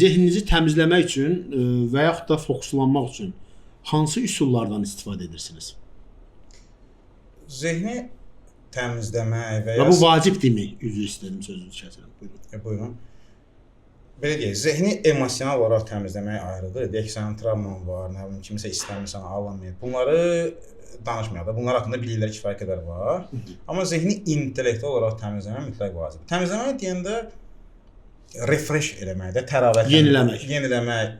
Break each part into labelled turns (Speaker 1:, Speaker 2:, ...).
Speaker 1: Zehninizi təmizləmək üçün və yaxud da fokuslanmaq üçün hansı üsullardan istifadə edirsiniz?
Speaker 2: Zehni təmizləmək və
Speaker 1: Və
Speaker 2: ya
Speaker 1: bu vacibdirmi? Üzr istəyirəm, sözünüzü kəsirəm. Buyurun.
Speaker 2: Buyurun. Belə deyək, zehni emosional olaraq təmizləmək ayrıdır. Deyək ki, sənin travman var, nə bilim, kimisə istəmirsən, ağlamayıb. Bunları danışmayaq da. Bunlar haqqında biliklər kifayət qədər var. Amma zehni intellektual olaraq təmizləmək mütləq vacibdir. Təmizləmək deyəndə refresh eləmək də, təravət
Speaker 1: Yeniləmək.
Speaker 2: Yeniləmək,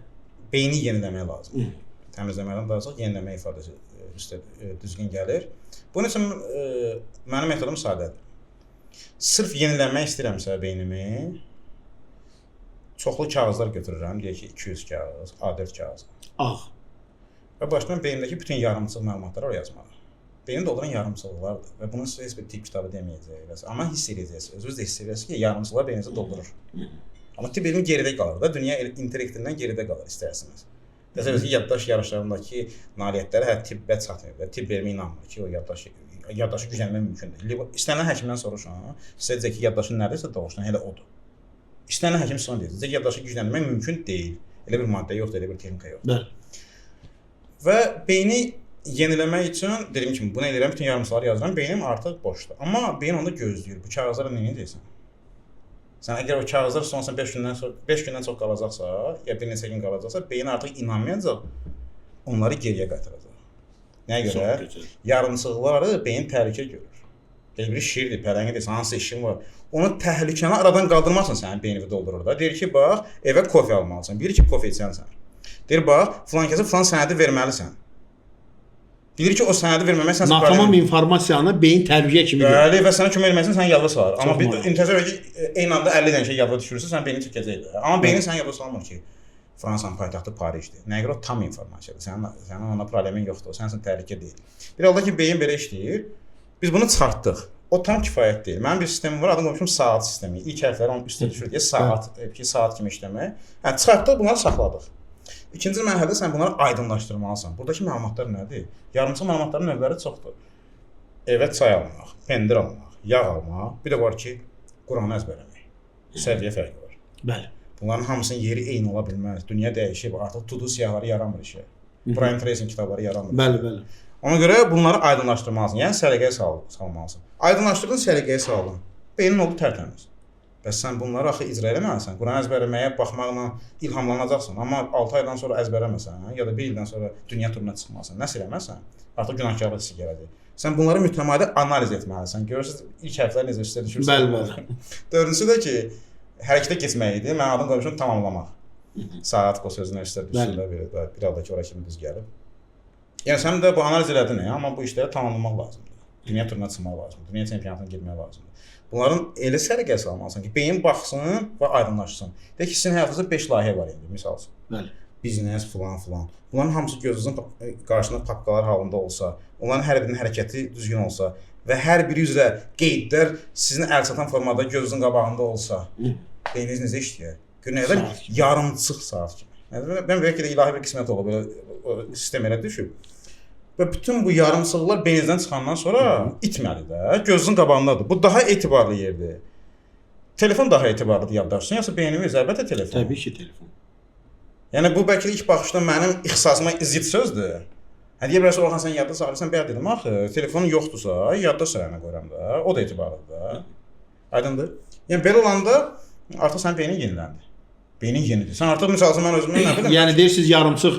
Speaker 2: beyni yeniləmək lazımdır. Təmizləməkdən daha çox yeniləmək ifadəsi üstə düzgün gəlir. Bunun üçün mənim metodum sadədir. Sırf yenilənmək istəyirəmsə beynimi, çoxlu kağızlar götürürəm, deyək ki, 200 kağız, A4 kağız.
Speaker 1: Ağ.
Speaker 2: Və başlayıram beynimdəki bütün yarımçıq məlumatları oraya yazmağa. Beyni dolduran yarımçıqlardır və bunu sizə heç bir tibb kitabı deməyəcək və amma hiss edəcəksiniz. Özünüz də hiss edəcəksiniz ki, yarımçıqlar beyninizi doldurur. Amma tibb elmi geridə qalır da, dünya intellektindən geridə qalır istəyirsiniz. Təsəvvür edin ki, yaddaş yarışlarındakı nailiyyətləri hətta tibbə çatmır və tibb elmi inanmır ki, o yaddaşı güclənmək mümkündür. İstənilən həkimdən soruşun, sizə deyəcək ki, yaddaşın nədirsə doğuşdan elə odur. İstənilən həkim sizə deyəcək ki, yaddaşı gücləndirmək mümkün deyil. Elə bir maddə yoxdur, elə bir texnika yoxdur.
Speaker 1: Bəli.
Speaker 2: Və beyni yeniləmək üçün dediyim kimi bunu eləyirəm, bütün yarımçıqları yazıram, beynim artıq boşdur. Amma beyin onda gözləyir. Bu kağızlara nə edəcəksən? Sən əgər o kağızlar sonrasında 5 gündən sonra 5 gündən çox qalacaqsa, ya bir neçə gün qalacaqsa, beyin artıq inanmayacaq, onları geriyə qaytaracaq. Nəyə görə? Yarımçıqları beyin təhlükə görür. Elə bir şirdir, pələngdir, hansısa işin var. Onu təhlükəni aradan qaldırmaq üçün sənin beynini doldurur da. Deyir ki, bax, evə kofe almalısan. Bilir ki, kofe içənsən. Deyir, bax, filan kəsə filan sənədi verməlisən. Bilir ki, o sənədi verməmək sən
Speaker 1: Natamam informasiyanı beyin tərbiyə kimi görür.
Speaker 2: Bəli, və sənə kömək etmək üçün səni yadda salır. Amma bir təsəvvür et ki, eyni anda 50 dənə şey yadda düşürsə, sən beynin çökəcək də. Amma beynin səni yadda salmır ki, Fransanın paytaxtı Parisdir. Nəyə görə o tam informasiyadır. Sənin ona problemin yoxdur. Sənin üçün təhlükə deyil. Bir halda ki, beyin belə işləyir. Biz bunu çıxartdıq. O tam kifayət deyil. Mənim bir sistemim var, adını qoymuşum saat sistemi. İlk hərfləri onun üstə düşür deyə saat, ki, saat kimi işləmək. Hə, çıxartdıq, bunları saxladıq. İkinci mərhələdə sən bunları aydınlaşdırmalısan. Buradakı məlumatlar nədir? Yarımçıq məlumatların növləri çoxdur. Evə çay almaq, pendir almaq, yağ almaq, bir də var ki, Quranı əzbərləmək. Səviyyə fərqi var.
Speaker 1: Bəli.
Speaker 2: Bunların hamısının yeri eyni ola bilməz. Dünya dəyişib, artıq to-do siyahıları yaranmır işə. Brian Tracy kitabları yaranmır.
Speaker 1: Bəli, bəli.
Speaker 2: Ona görə bunları aydınlaşdırmalısan. Yəni səliqəyə salmalısan. Aydınlaşdırdın, səliqəyə saldın. Beynin oldu tərtəmiz. Bəs sən bunları axı icra eləməlisən. Quran əzbərləməyə baxmaqla ilhamlanacaqsan, amma 6 aydan sonra əzbərləməsən, ya da 1 ildən sonra dünya turuna çıxmalısan, nəsə eləməsən, artıq günahkarlıq hissi gələcək. Sən bunları mütəmadi analiz etməlisən. Görürsüz, ilk hərflər necə üstə düşürsə.
Speaker 1: Bəli, bəli.
Speaker 2: Dördüncüsü də ki, hərəkətə keçmək idi. Mən adını qoymuşum tamamlamaq. Saat o sözünə üstə düşsün də bir aldakı ora kimi düz gəlib. Yəni sən də bu analiz elədin, amma bu işləri tamamlamaq lazımdır. Dünya turuna çıxmaq lazımdır. Dünya çempionatına girmək lazımdır. Bunların elə səliqəyə salmalısan ki, beyin baxsın və aydınlaşsın. Deyək ki, sizin həyatınızda 5 layihə var indi, misal üçün.
Speaker 1: Bəli.
Speaker 2: Biznes filan filan. Bunların hamısı gözünüzün qarşısında papkalar halında olsa, onların hər birinin hərəkəti düzgün olsa və hər biri üzrə qeydlər sizin əl çatan formada gözünüzün qabağında olsa, beyniniz necə işləyir? Gör nə qədər yarımçıq saat kimi. Mən bəlkə də ilahi bir qismət olub, belə sistem elə düşüb. Və bütün bu yarımçıqlar beyninizdən çıxandan sonra itməli də, gözünüzün qabağındadır. Bu daha etibarlı yerdir. Telefon daha etibarlıdır yaddaşsın, yoxsa beynimiz? Əlbəttə telefon.
Speaker 1: Təbii ki, telefon.
Speaker 2: Yəni bu bəlkə də ilk baxışda mənim ixtisasıma zidd sözdür. Hə deyə bilərsən, Orxan sən yadda saxlayırsan, bayaq dedim axı, telefonun yoxdursa, yaddaş sırayına qoyuram da, o da etibarlıdır da. Aydındır? Yəni belə olanda artıq sənin beynin yeniləndi. Beynin yenidir. Sən artıq misal üçün mən özümü nə bilim.
Speaker 1: Yəni deyirsiniz yarımçıq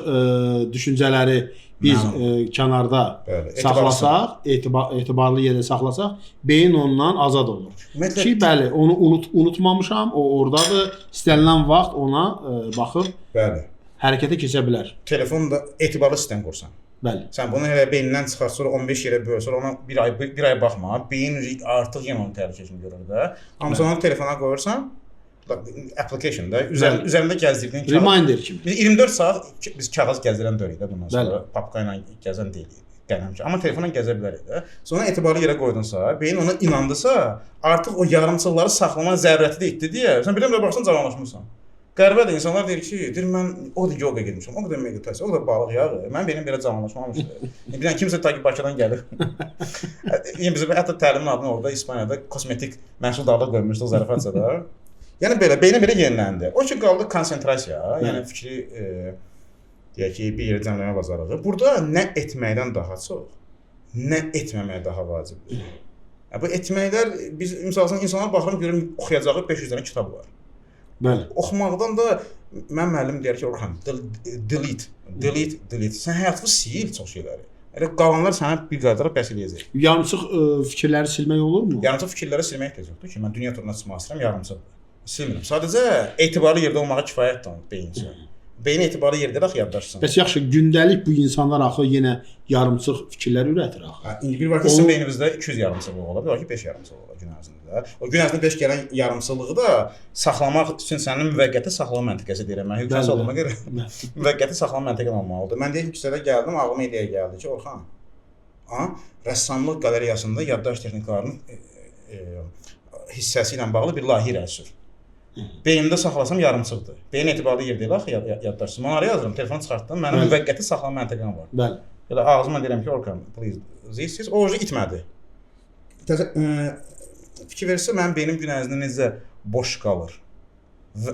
Speaker 1: düşüncələri biz kənarda saxlasaq, etibarlı yerdə saxlasaq, beyin ondan azad olur.
Speaker 2: Ümumiyyətlə,
Speaker 1: ki, bəli, onu unutmamışam, o ordadır. İstənilən vaxt ona baxıb
Speaker 2: bəli,
Speaker 1: hərəkətə keçə bilər.
Speaker 2: Telefonda etibarlı sistem qursan.
Speaker 1: Bəli.
Speaker 2: Sən bunu elə beynindən çıxar, sonra 15 yerə böl, sonra ona bir ay baxma, beyin artıq yenə onu təhlükə kimi görür də. Amma sən onu telefona qoyursan, application-da üzərində gəzdirdiyin kağız.
Speaker 1: Reminder kimi.
Speaker 2: Biz 24 saat biz kağız gəzdirən deyilik də bundan sonra.
Speaker 1: Bəli.
Speaker 2: Papka ilə gəzən deyilik. Qələm ki. Amma telefonla gəzə bilərik də. Sonra etibarlı yerə qoydunsa, beyin ona inandısa, artıq o yarımçıqları saxlama zərurəti də itdi deyə. Sən birdən-birə baxsan cavanlaşmısan. Qəribədir, insanlar deyir ki, deyir mən o qədər yoga getmişəm, o qədər meditasiya, o qədər balıq yağı, mənim beynim belə cavanlaşmamışdı. Bir dənə kimsə ta ki Bakıdan gəlir. Yəni biz hətta təlimin adını orada İspaniyada kosmetik məhsuldarlıq qoymuşduq zarafatcada. Yəni belə beynin belə yeniləndi. O ki qaldı konsentrasiya, yəni fikri deyək ki, bir yerə cəmləmə bacarığı. Burada nə etməkdən daha çox, nə etməmək daha vacibdir. Bu etməklər biz məsəl üçün insanlara baxıram görürəm oxuyacağı 500 dənə kitab var.
Speaker 1: Bəli.
Speaker 2: Oxumaqdan da mən müəllim deyər ki, Orxan, delete, delete, delete. Sən həyatını sil çox şeyləri. Elə qalanlar sənə bir qədər bəs eləyəcək.
Speaker 1: Yarımçıq fikirləri silmək olurmu?
Speaker 2: Yarımçıq fikirləri silmək ehtiyac yoxdur ki, mən dünya turuna çıxmaq istəyirəm, yarımçıqdır. Silmirəm. Sadəcə etibarlı yerdə olmağa kifayətdir beyin üçün. Beyin etibarlı yerdə axı yaddaşsın.
Speaker 1: Bəs yaxşı, gündəlik bu insanlar axı yenə yarımçıq fikirlər ürətir axı.
Speaker 2: Hə, indi bir var ki, sizin beyninizdə 200 yarımçıqlıq ola, bir var ki, 5 yarımçıqlıq ola gün ərzində. O gün ərzində 5 gələn yarımçıqlığı da saxlamaq üçün sənin müvəqqəti saxlama məntəqəsi deyirəm mən. Hüquqşünas olduğuma görə müvəqqəti saxlama məntəqən olmalıdır. Mən deyək ki, küçədə gəldim, ağlıma ideya gəldi ki, Orxan, rəssamlıq qalereyasında yaddaş texnikalarının hissəsi ilə bağlı bir layihə irəli sür. Beynimdə saxlasam yarımçıqdır. Beyin etibarlı yer deyil axı yaddaşsız. Mən araya yazıram, telefonu çıxartdım. Mənim müvəqqəti saxlama məntəqəm var.
Speaker 1: Bəli.
Speaker 2: Elə ağzıma deyirəm ki, Orxan, please, this o itmədi. Təzə fikir versə mənim beynim gün ərzində necə boş qalır.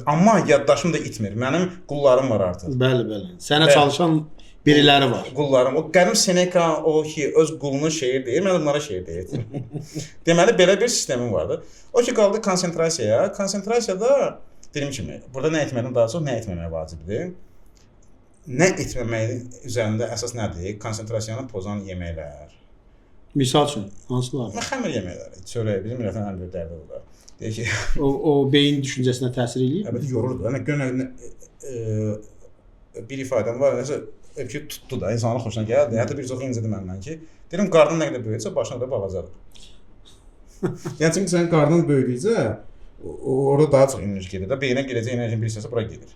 Speaker 2: Amma yaddaşım da itmir. Mənim qullarım var artıq.
Speaker 1: Bəli, bəli. Sənə çalışan biriləri var.
Speaker 2: Qullarım. O qədim Seneca o ki öz qulunu şeir deyir, mən də bunlara şeir deyirdim. Deməli belə bir sistemim vardı. O ki qaldı konsentrasiyaya. Konsentrasiyada dediyim kimi, burada nə etməkdən daha çox nə etməmək vacibdir. Nə etməməyin üzərində əsas nədir? Konsentrasiyanı pozan yeməklər.
Speaker 1: Misal üçün hansılar?
Speaker 2: Xəmir yeməkləri, çörək, bizim millətin ən böyük dərdi odur. Deyir ki,
Speaker 1: o beyin düşüncəsinə təsir eləyir.
Speaker 2: Əlbəttə yorur da. Nə bir ifadəm var, nəsə ki tutdu da, insanların xoşuna gəldi. Hətta bir çox incidi məndən ki, deyirəm qarnın nə qədər böyüyəcək, başına da balacadır. Yəni çünki sənin qarnın böyüdükcə orada daha çox enerji gedir də, beynə gedəcək enerjinin bir hissəsi bura gedir.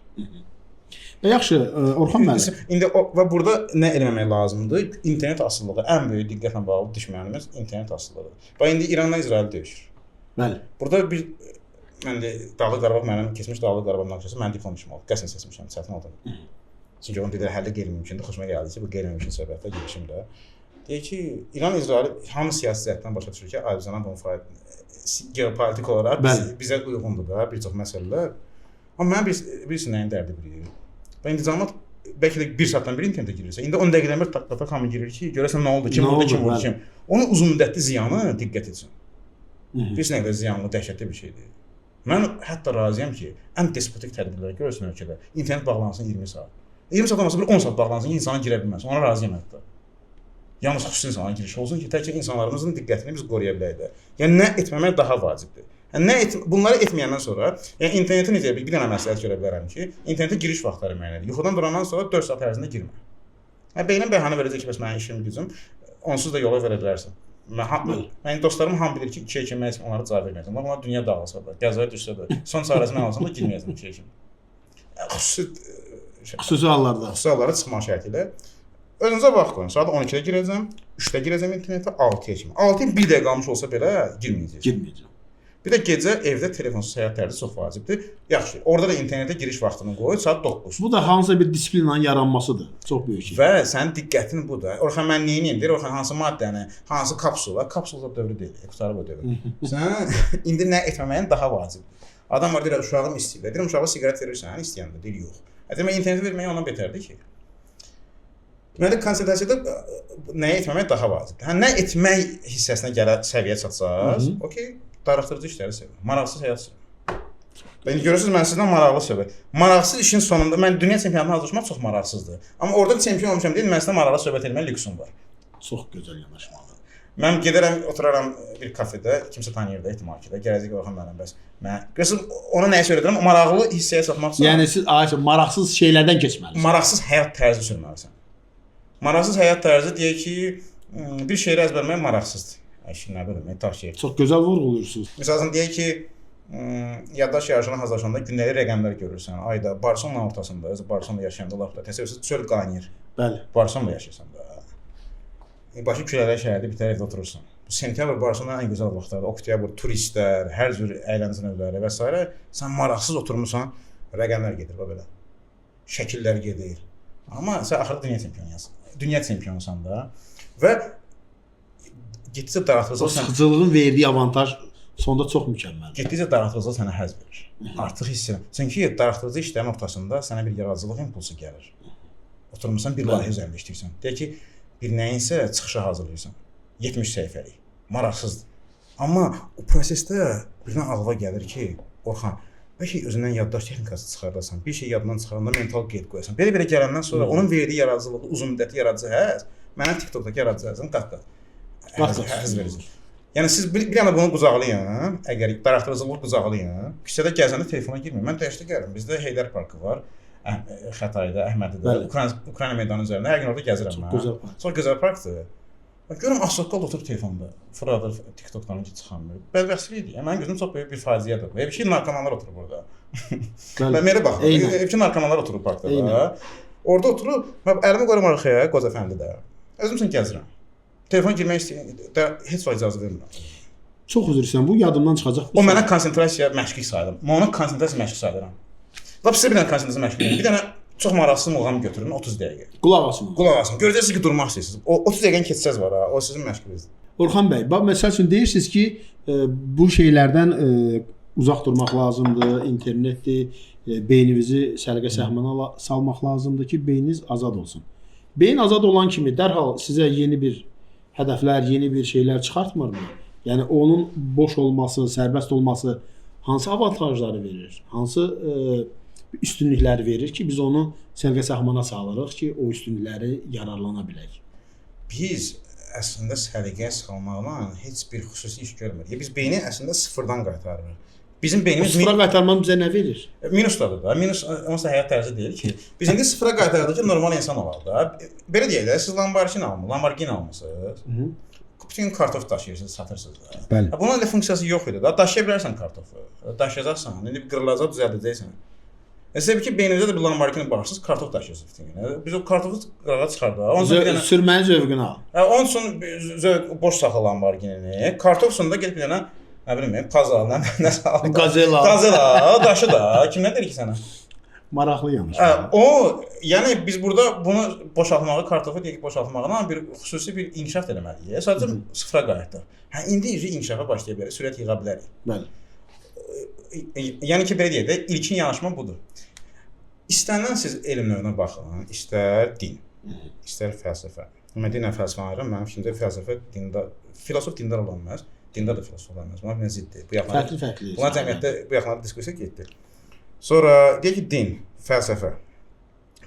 Speaker 1: Yaxşı, Orxan müəllim.
Speaker 2: İndi və burada nə eləmək lazımdır? İnternet asılılığı ən böyük diqqətlə bağlı düşmənimiz internet asılılığıdır. Bax indi İranla İsrail döyüşür.
Speaker 1: Bəli.
Speaker 2: Burada bir mən də Dağlıq Qarabağ mənim keçmiş Dağlıq Qarabağ münaqişəsi mənim diplom işim oldu. Qəsdən seçmişəm, çətin oldu. Çünki onu dedilər həlli qeyri-mümkündür. Xoşuma gəldi ki, bu qeyri-mümkün söhbətdə girişim də. Deyir ki, İran İsrail hamı siyasi cəhətdən başa düşür ki, Azərbaycana bunun fayda geopolitik olaraq bizə uyğundur da bir çox məsələlər. Amma mən bilirsin nəyin dərdi bilir. Və indi cəmaət bəlkə də bir saatdan bir internetə girirsə, indi 10 dəqiqədən bir tak-tak hamı girir ki, görəsən nə oldu, kim vurdu, kim vurdu, kim. Onun uzun müddətli ziyanı diqqət etsin. Bilirsin nə qədər ziyanlı, dəhşətli bir şeydir. Mən hətta razıyam ki, ən despotik tədbirlər görürsün ölkədə. İnternet bağlansın 20 saat. 20 saat olmasa bir 10 saat bağlansın ki, insana girə bilməz. Ona razıyam hətta. Yalnız xüsusi insanların girişi olsun ki, təkcə insanlarımızın diqqətini biz qoruya bilək də. Yəni nə etməmək daha vacibdir. Yəni bunları etməyəndən sonra, yəni interneti necə bir dənə məsləhət görə bilərəm ki, internetə giriş vaxtları müəyyən edir. Yuxudan durandan sonra 4 saat ərzində girmə. Yəni beynin bəhanə verəcək ki, bəs mənim işim, gücüm, onsuz da yola verə bilərsən. Mənim dostlarım hamı bilir ki, 2-yə kimi mən onlara cavab verməyəcəm. Onlar dünya dağılsa da, qəzaya düşsə də, son çarəsini mən alsam da girməyəcəm 2-yə kimi.
Speaker 1: Xüsusi hallarda.
Speaker 2: Xüsusi hallarda çıxmaq şərti ilə. Özünüzə vaxt qoyun. Saat 12-də girəcəm, 3-də girəcəm internetə, 6-ya kimi. 6-ya bir dəqiqə qalmış olsa belə girməyəcəm.
Speaker 1: Girməyəcəm.
Speaker 2: Bir də gecə evdə telefonsuz həyat tərzi çox vacibdir. Yaxşı, orada da internetə giriş vaxtını qoy, saat 9.
Speaker 1: Bu da hansısa bir disiplinanın yaranmasıdır. Çox böyük şey.
Speaker 2: Və sənin diqqətin budur. Orxan mən nə edeyim? Deyir, Orxan hansı maddəni, hansı kapsula, kapsula dövrü deyil, qurtarıb o dövrü. Sən indi nə etməməyin daha vacibdir. Adam var deyir, uşağım istəyir. Deyirəm, uşağa siqaret verirsən, istəyəndə deyir, yox. Demək internetə verməyə ondan betərdir ki. Deməli konsentrasiyada nəyə etməmək daha vacibdir. Hə, nə etmək hissəsinə gələ səviyyə çatsaz, okey. Darıxdırıcı işləri sevirəm. Maraqsız həyat sevirəm. İndi görürsünüz, mən sizdən maraqlı söhbət. Maraqsız işin sonunda mən dünya çempionatına hazırlaşmaq çox maraqsızdır. Amma orada çempion olmuşam deyil, mən sizdən maraqlı söhbət etməyə lüksüm var.
Speaker 1: Çox gözəl yanaşmalı.
Speaker 2: Mən gedərəm, oturaram bir kafedə, kimsə tanıyır da ehtimal ki də, gələcək Orxan müəllim bəs. Mən görürsünüz, ona nəyi söyləyirəm? Maraqlı hissəyə çatmaq üçün.
Speaker 1: Yəni siz ayşə maraqsız şeylərdən keçməlisiniz.
Speaker 2: Maraqsız həyat tərzi sürməlisən. Maraqsız həyat tərzi deyək ki, bir şeyi əzbərləmək maraqsızdır. Ayşə, nə bilim, ta şey.
Speaker 1: Çox gözəl vurğuluyursunuz.
Speaker 2: Məsəl üçün deyək ki, yaddaş yarışına hazırlaşanda gündəlik rəqəmlər görürsən. Ayda Barselona ortasında, özü Barselonada yaşayanda lap da təsəvvür etsin, çöl qaynayır.
Speaker 1: Bəli.
Speaker 2: Barselonada yaşayırsan da. Başı külələr şəhərdə bir tərəfdə oturursan. Bu sentyabr Barselona ən gözəl vaxtlardır. Oktyabr turistlər, hər cür əyləncə növləri və s. Sən maraqsız oturmusan, rəqəmlər gedir bax belə. Şəkillər gedir. Amma sən axırda dünya çempionusan. Dünya çempionusan da və getdikcə darıxdırıcı.
Speaker 1: O sıxıcılığın verdiyi avantaj Sonda çox mükəmməldir.
Speaker 2: Getdikcə darıxdırıcılıq sənə həzz verir. Artıq hiss edirəm. Çünki darıxdırıcı işlərin ortasında sənə bir yaradıcılıq impulsu gəlir. Oturmusan bir layihə üzərində işləyirsən. Deyək ki, bir nəyinsə çıxışa hazırlayırsan. 70 səhifəlik. Maraqsızdır. Amma o prosesdə birdən ağlıma gəlir ki, Orxan, bəlkə özündən yaddaş texnikası çıxardasan, bir şey yadından çıxaranda mental qeyd qoyasan. Belə-belə gələndən sonra onun verdiyi yaradıcılıq, uzun müddətli yaradıcı həzz mənim TikTokdakı yaradıcı həzzim qat-qat həzz verəcək. Yəni siz bir yana bunu qucaqlayın, əgər darıxdırıcılığı qucaqlayın, küçədə gəzəndə telefona girməyin. Mən dəhşətə gəlirəm. Bizdə Heydər parkı var. Xətayda, Əhmədidə, Ukrayna meydanı üzərində hər gün orada gəzirəm mən.
Speaker 1: Çox gözəl park.
Speaker 2: Çox gözəl parkdır. Görürəm asokqal oturub telefonda, fırladır TikTokdan ki çıxamır. Bədbəxtçilikdir. Yəni mənim gözüm çox böyük bir faciədir. Ev ki narkomanlar oturub orada. Mən mənə baxıram. Ev ki narkomanlar oturub parkda da. Orada oturub, mən əlimi qoyuram arxaya, qoca əfəndi də. Özüm üçün gəzirəm. Telefon girmək istəyəndə heç vaxt icazə vermirəm.
Speaker 1: Çox üzr istəyirəm, bu yadımdan çıxacaq.
Speaker 2: O mənə konsentrasiya məşqi sayılır. Mən onu konsentrasiya məşqi sayıram. Lap sizə bir dənə konsentrasiya məşqi. Bir dənə çox maraqsız muğam götürün 30 dəqiqə.
Speaker 1: Qulaq asın.
Speaker 2: Qulaq asın. Görəcəksiniz ki, durmaq istəyirsiniz. O 30 dəqiqəni keçsəz var ha, o sizin məşqinizdir.
Speaker 1: Orxan bəy, bax məsəl üçün deyirsiniz ki, bu şeylərdən uzaq durmaq lazımdır, internetdir, beyninizi səliqə səhmana salmaq lazımdır ki, beyniniz azad olsun. Beyin azad olan kimi dərhal sizə yeni bir hədəflər, yeni bir şeylər çıxartmırmı? Yəni onun boş olması, sərbəst olması hansı avantajları verir? Hansı üstünlükləri verir ki, biz onu səliqə səhmana salırıq ki, o üstünlükləri yararlana bilək?
Speaker 2: Biz əslində səliqəyə salmaqla heç bir xüsusi iş görmürük. Biz beyni əslində sıfırdan qaytarırıq. Bizim beynimiz
Speaker 1: sıfıra qaytarmaq bizə nə verir?
Speaker 2: Minusdadır da. Minus onsuz da həyat tərzi deyil ki. Biz indi sıfıra qaytardıq ki, normal insan olaq da. Belə deyək də, siz Lamborghini almısınız. Bütün gün kartof daşıyırsınız, satırsınız da.
Speaker 1: Bəli.
Speaker 2: Bunun elə funksiyası yox idi da. Daşıya bilərsən kartofu. Daşıyacaqsan, indi qırılacaq, düzəldəcəksən. Məsələn ki, beyninizə də bir Lamborghini baxırsınız, kartof daşıyırsınız bütün gün. Biz o kartofu qırağa çıxardıq.
Speaker 1: Onun üçün bir dənə sürmənin zövqünü al.
Speaker 2: Onun üçün zövq boş saxla Lamborghini-ni. Kartofsunu da gedib bir dənə nə bilim, pazar, nə al.
Speaker 1: Qazela.
Speaker 2: Qazela, daşı da. Kimdən deyir ki sənə?
Speaker 1: Maraqlı yanaşma.
Speaker 2: O, yəni biz burada bunu boşaltmağı, kartofu deyək ki, boşaltmaqla bir xüsusi bir inkişaf eləməliyik. Sadəcə sıfıra qayıtdıq. Hə, indi inkişafa başlaya bilərik, sürət yığa bilərik.
Speaker 1: Bəli.
Speaker 2: Yəni ki, belə deyək də, ilkin yanaşma budur. İstənilən siz elm növünə baxın, istər din, istər fəlsəfə. Mən dinlə fəlsəfə ayırıram, mənim fikrimcə fəlsəfə dindar, filosof dindar ola bilməz, dindar da filosof ola bilməz. Bunlar bir ziddir. Bu yaxınlarda
Speaker 1: fərqli-fərqli.
Speaker 2: Bunlar cəmiyyətdə bu yaxınlarda diskussiya getdi. Sonra deyək ki, din, fəlsəfə,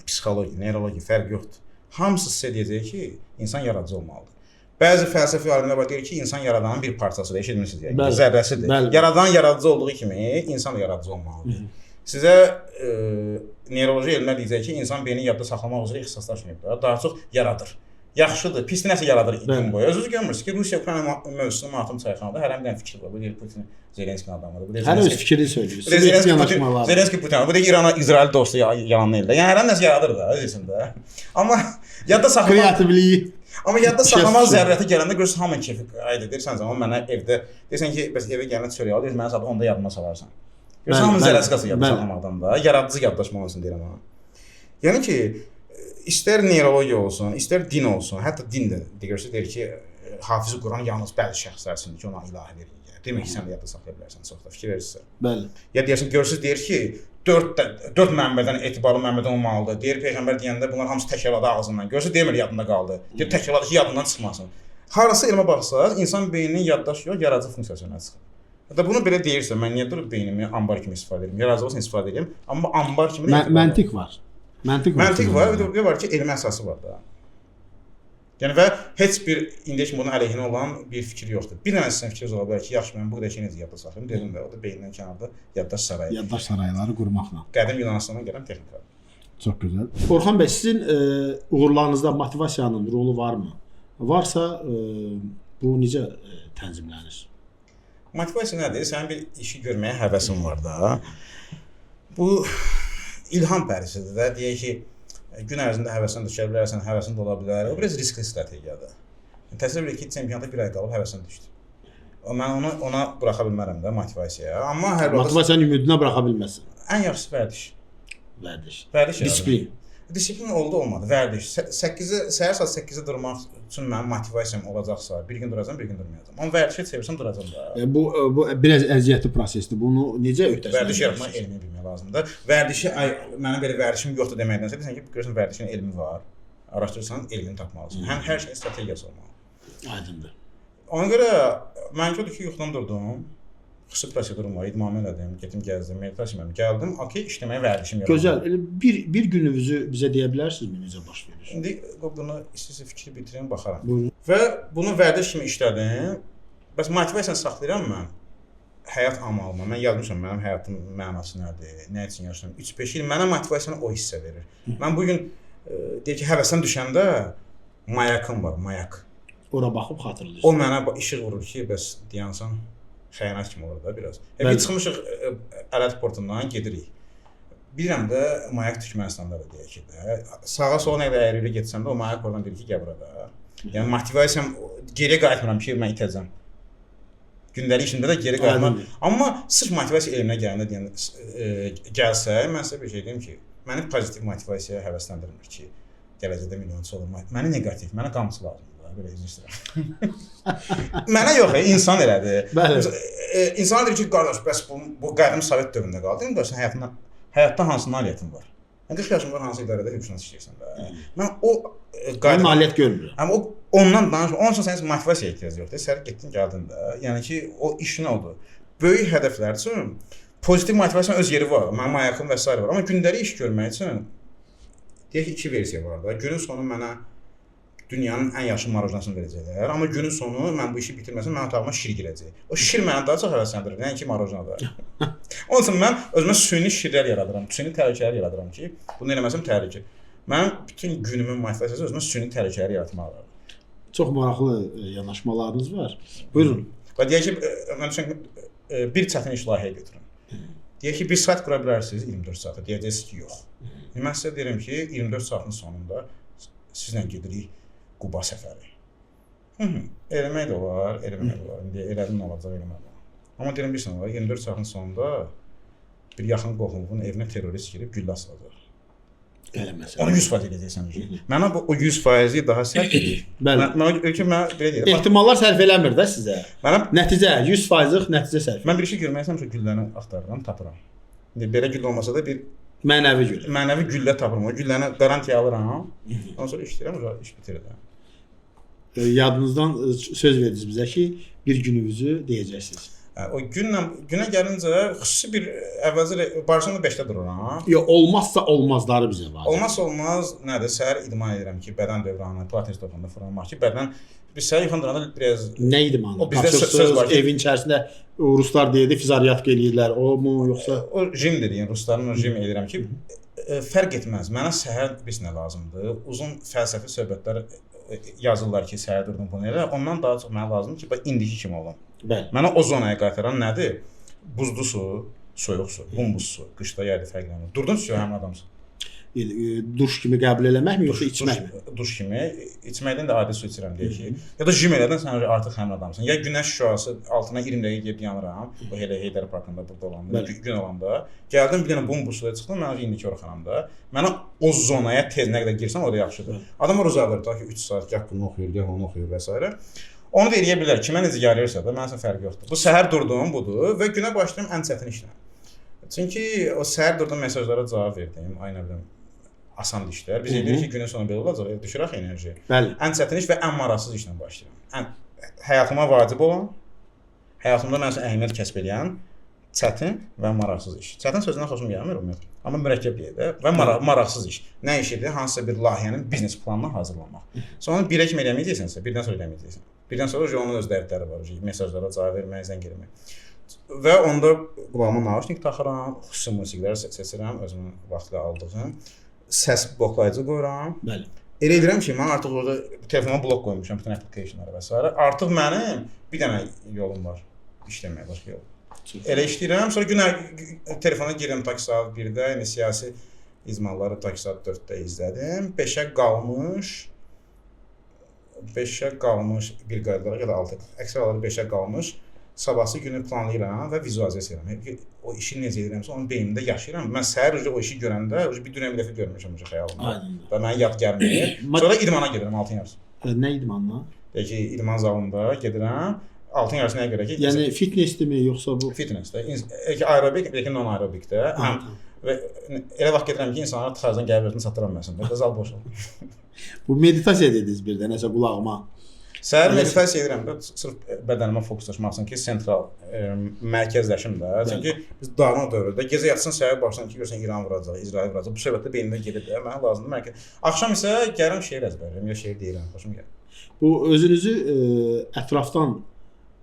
Speaker 2: psixologiya, neyrologiya fərq yoxdur. Hamısı sizə deyəcək ki, insan yaradıcı olmalıdır. Bəzi fəlsəfi alimlər var, deyir ki, insan yaradanın bir parçasıdır, eşitmişsiniz yəni, zərrəsidir.
Speaker 1: Bəli.
Speaker 2: Yaradan yaradıcı olduğu kimi insan da yaradıcı olmalıdır. Sizə neyroloji elmlər deyəcək ki, insan beyni yadda saxlamaq üzrə ixtisaslaşmayıb da, daha çox yaradır. Yaxşıdır, pis nəsə yaradır gün boyu. Özünüz görmürsünüz ki, Rusiya-Ukrayna mövzusunu Matım çayxanada hər bir dənə fikir var. Bu deyir Putin Zelenskinin adamıdır. Bu deyir
Speaker 1: hər öz fikrini söyləyir.
Speaker 2: Zelenski Putin. Bu deyir İrana İsrail dostu yalanlı eldə. Yəni hər an nəsə yaradır da öz içində. Amma yadda saxlamaq
Speaker 1: kreativliyi.
Speaker 2: Amma yadda saxlamaq zərurəti gələndə görürsən hamının keyfi qayıdır. Deyirsən zaman mənə evdə deyirsən ki, bəs evə gələndə çörək al, deyirsən mənə saat 10-da yadıma salarsan. Görürsən hamının zərəsi qaçır yadda saxlamaqdan da. Yaradıcı yaddaşmaq üçün deyirəm ha. Yəni ki, istər neyrologiya olsun, istər din olsun, hətta din də deyirsə deyir ki, Hafiz-i Quran yalnız bəzi şəxslər üçündür ki, ona ilahi verir. Demək ki, sən də yadda saxlaya bilərsən, çox da fikir verirsə.
Speaker 1: Bəli.
Speaker 2: Ya deyirsən, görürsüz deyir ki, 4 mənbədən etibarlı mənbədən olmalıdır. Deyir peyğəmbər deyəndə bunlar hamısı təkrarladı ağzından. Görürsüz demir yadında qaldı. Deyir təkrarladı ki, yadından çıxmasın. Harası elmə baxsaz, insan beyninin yaddaş yox, yaradıcı funksiyası önə çıxır. Hətta bunu belə deyirsə, mən niyə durub beynimi ambar kimi istifadə edirəm? Yaradıcılıq üçün istifadə edirəm, amma ambar kimi
Speaker 1: məntiq var.
Speaker 2: Məntiq var, bir də var ki, elmi əsası var da. Yəni və heç bir indi heç bunun əleyhinə olan bir fikir yoxdur. Bir dənə sizin fikriniz ola bilər ki, yaxşı mən bu qədər şeyi necə yadda saxlayım? Dedim də, o da beynindən kənarda yaddaş sarayı.
Speaker 1: Yaddaş sarayları qurmaqla.
Speaker 2: Qədim Yunanistandan gələn texnika.
Speaker 1: Çox gözəl. Orxan bəy, sizin uğurlarınızda motivasiyanın rolu varmı? Varsa bu necə tənzimlənir?
Speaker 2: Motivasiya nədir? Sənin bir işi görməyə həvəsin var da. Bu ilham pərisidir də. Deyək ki, gün ərzində həvəsinə düşə bilərsən, həvəsin də ola bilər. O biraz riskli strategiyadır. Təsəvvür edin ki, çempionata bir ay qalıb həvəsin düşdü. Mən onu ona buraxa bilmərəm də motivasiyaya. Amma hər vaxt
Speaker 1: motivasiyanın ümidinə buraxa bilməzsən.
Speaker 2: Ən yaxşısı vərdiş.
Speaker 1: Vərdiş.
Speaker 2: Vərdiş.
Speaker 1: Disiplin.
Speaker 2: Disiplin oldu, olmadı. Vərdiş. 8-ə, səhər saat 8-də durmaq üçün mənim motivasiyam olacaqsa, bir gün duracağam, bir gün durmayacağam. Amma vərdişə çevirsəm duracağam da.
Speaker 1: Bu biraz əziyyətli prosesdir. Bunu necə öhdəsindən?
Speaker 2: Vərdiş yaratmaq elmini bilmək lazımdır. Vərdişi ay mənim belə vərdişim yoxdur deməkdənsə deyirsən ki, görürsən vərdişin elmi var. Araşdırırsan, elmini tapmalısan. Həm hər şeyin strategiyası olmalıdır.
Speaker 1: Aydındır.
Speaker 2: Ona görə mənimki odur ki, yuxudan durdum. Xüsusi prosedurum var, idman elədim, getdim gəzdim, meditasiya elədim, gəldim, okey, işləməyə vərdişim yarandı.
Speaker 1: Gözəl. Elə bir gününüzü bizə deyə bilərsinizmi necə baş verir?
Speaker 2: İndi bunu istəyirsə fikri bitirim, baxaram.
Speaker 1: Buyurun.
Speaker 2: Və bunu vərdiş kimi işlədim. Bəs motivasiyanı saxlayıram mən. Həyat amalıma. Mən yazmışam mənim həyatım mənası nədir, nə üçün yaşayıram. 3-5 il mənə motivasiyanı o hissə verir. Mən bu gün deyək ki, həvəsdən düşəndə mayakım var, mayak.
Speaker 1: Ora baxıb xatırlayırsınız.
Speaker 2: O mənə işıq vurur ki, bəs dayansan xəyanət kimi olur da biraz. Biz çıxmışıq Ələt portundan gedirik. Bilirəm də mayak Türkmənistandadır deyək ki də. Sağa sola nə qədər əyri getsəm də o mayak oradan deyir ki, gəl burada. Yəni motivasiyam geriyə qayıtmıram ki, mən itəcəm. Gündəlik işimdə də geri qayıtmam. Amma sırf motivasiya elminə gələndə deyən gəlsə, mən sizə bir şey deyim ki, məni pozitiv motivasiya həvəsləndirmir ki, gələcəkdə milyonçu olum. Mənə neqativ, mənə qamçı lazımdır. Belə üzr istəyirəm. Mənə yox, insan elədir.
Speaker 1: Bəli.
Speaker 2: İnsan deyir ki, qardaş, bəs bu qədim Sovet dövründə qaldı. İndi sən həyatda hansı nailiyyətin var? Mən 40 yaşım var, hansı idarədə hüquqşünas işləyirsən də. Mən o
Speaker 1: qayda nailiyyət görmürəm.
Speaker 2: Amma o ondan danışmıram. Onun üçün sənin motivasiyaya ehtiyac yoxdur. Sən getdin, gəldin də. Yəni ki, o iş nə oldu? Böyük hədəflər üçün pozitiv motivasiyanın öz yeri var. Mənim ayaqım və sairə var. Amma gündəlik iş görmək üçün deyək ki, iki versiya var da. Günün sonu mənə dünyanın ən yaxşı marojnasını verəcəklər. Amma günün sonu mən bu işi bitirməsəm mənim otağıma şir girəcək. O şir məni daha çox həvəsləndirir, nəinki marojnada. Onun üçün mən özümə süni şirlər yaradıram, süni təhlükələr yaradıram ki, bunu eləməsəm təhlükə. Mənim bütün günümün motivasiyası özümə süni təhlükələr yaratmaqdır.
Speaker 1: Çox maraqlı yanaşmalarınız var. Buyurun.
Speaker 2: Və deyək ki, mən üçün bir çətin iş layihəyə götürün. Deyək ki, bir sayt qura bilərsiniz 24 saata. Deyəcəksiniz ki, yox. Mən sizə deyirəm ki, 24 saatın sonunda sizlə gedirik Quba səfəri. Eləmək də olar, eləmək də olar. İndi elədim nə olacaq, eləmək olar. Amma deyirəm bilirsən olar, 24 saatın sonunda bir yaxın qohumun evinə terrorist girib güllə asılacaq.
Speaker 1: Eləməsən.
Speaker 2: Onu 100% eləyəcəksən. Mənə bu o 100%-i daha sərf edir.
Speaker 1: Bəli.
Speaker 2: Mən belə deyirəm.
Speaker 1: Ehtimallar sərf eləmir də sizə.
Speaker 2: Mənə
Speaker 1: nəticə 100%-lıq nəticə sərf.
Speaker 2: Mən bir şey görməyəsəm ki, gülləni axtarıram, tapıram. İndi belə güllə olmasa da bir
Speaker 1: mənəvi güllə.
Speaker 2: Mənəvi güllə tapıram. O gülləni qarantiya alıram. Ondan sonra işləyirəm, iş bitirirəm.
Speaker 1: Yadınızdan söz verdiniz bizə ki, bir gününüzü deyəcəksiniz.
Speaker 2: O günlə günə gəlincə xüsusi bir əvvəlcə Barcelona 5-də dururam.
Speaker 1: Yox, olmazsa olmazları bizə vacib.
Speaker 2: Olmazsa olmaz nədir? Səhər idman edirəm ki, bədən dövranı, pilates topunda fırlanmaq ki, bədən biz səhər yuxudan duranda biraz
Speaker 1: nə idmanı?
Speaker 2: O bizdə söz var ki,
Speaker 1: evin içərisində ruslar deyirdi, fizaryatka eləyirlər. O mu yoxsa
Speaker 2: o jim dediyin, rusların o jim edirəm ki, fərq etməz. Mənə səhər biz nə lazımdır? Uzun fəlsəfi söhbətlər yazırlar ki, səhər durdum bunu elə. Ondan daha çox mənə lazımdır ki, bax indiki kimi olum.
Speaker 1: Bəli.
Speaker 2: Mənə o zonaya qaytaran nədir? Buzlu su, soyuq su, bumbuz su. Qışda yayda fərq eləmir. Durdun su həmin adamsın.
Speaker 1: Duş kimi qəbul eləməkmi yoxsa içməkmi?
Speaker 2: Duş kimi. İçməkdən də adi su içirəm deyək ki. Ya da jim elədin, sən artıq həmin adamsın. Ya günəş şüası altına 20 dəqiqə gedib yanıram. Bu elə Heydər Parkında burada olanda, gün olanda. Gəldim bir dənə bumbuz suya çıxdım, mən indiki orxanamda. Mənə o zonaya tez nə qədər girsəm o da yaxşıdır. Adam uzaqdır, ta ki 3 saat gah bunu oxuyur, gah onu oxuyur və s. Onu da eləyə bilər. Kimə necə gəlirsə də mənim üçün fərqi yoxdur. Bu səhər durduğum budur və günə başlayıram ən çətin işlə. Çünki o səhər durdum mesajlara cavab verdim. Ay nə bilim asan işlər. Biz eləyirik ki, günün sonu belə olacaq, düşür axı enerji.
Speaker 1: Bəli.
Speaker 2: Ən çətin iş və ən maraqsız işlə başlayıram. Ən həyatıma vacib olan, həyatımda mənim üçün əhəmiyyət kəsb eləyən çətin və maraqsız iş. Çətin sözündən xoşum gəlmir ümumiyyətlə. Amma mürəkkəb deyək də və maraqsız iş. Nə işidir? Hansısa bir layihənin biznes planını hazırlamaq. Sonra birə kimi eləməyəcəksənsə, birdən sonra eləməyəcəksən. Birdən sonra onun öz dərdləri var, mesajlara cavab vermək, zəng eləmək. Və onda qulağıma nauşnik taxıram, xüsusi musiqilər seçirəm, özümün vaxtla aldığım. Səs bloklayıcı qoyuram.
Speaker 1: Bəli.
Speaker 2: Elə edirəm ki, mən artıq orada telefonuma blok qoymuşam bütün applicationlara və s. Artıq mənim bir dənə yolum var. İşləməyə başqa yol. Elə işləyirəm. Sonra günə telefona girirəm tak saat 1-də, yəni siyasi izmanları tak saat 4-də izlədim. 5-ə qalmış 5-ə qalmış bir qaydalara ya da 6. Əksər hallarda 5-ə qalmış Sabahsı günü planlayıram və vizualizasiya edirəm. Ki, o işi necə edirəmsə, onu beynimdə yaşayıram. Mən səhər o işi görəndə bir dünən bir dəfə görmüşəm o xəyalımda.
Speaker 1: Aydındır.
Speaker 2: Və mənə yad gəlmir. Sonra idmana gedirəm 6:30.
Speaker 1: Nə idmanına?
Speaker 2: Deyək ki, idman zalında gedirəm. 6:30 nəyə görə ki?
Speaker 1: Yəni fitnessdirmi yoxsa bu?
Speaker 2: Fitnessdə. Aerobik, deyək ki, non-aerobikdə. Həm və elə vaxt gedirəm ki, insanlar tıxacdan gəlib özünü çatdıra bilməsin. Burada zal boş olur.
Speaker 1: Bu meditasiya dediniz bir də nəsə qulağıma.
Speaker 2: Səhər meditasiya edirəm də sırf bədənimə fokuslaşmaq üçün ki, sentral mərkəzləşim də. Çünki biz dağınıq dövrdə gecə yatsın, səhər başlan ki, görsən İran vuracaq, İsrail vuracaq. Bu söhbətdə beynimdə gedib də, mənə lazımdır mərkəz. Axşam isə gəlirəm şeir əzbərləyirəm, ya şeir deyirəm, xoşum gəlir.
Speaker 1: Bu özünüzü ətrafdan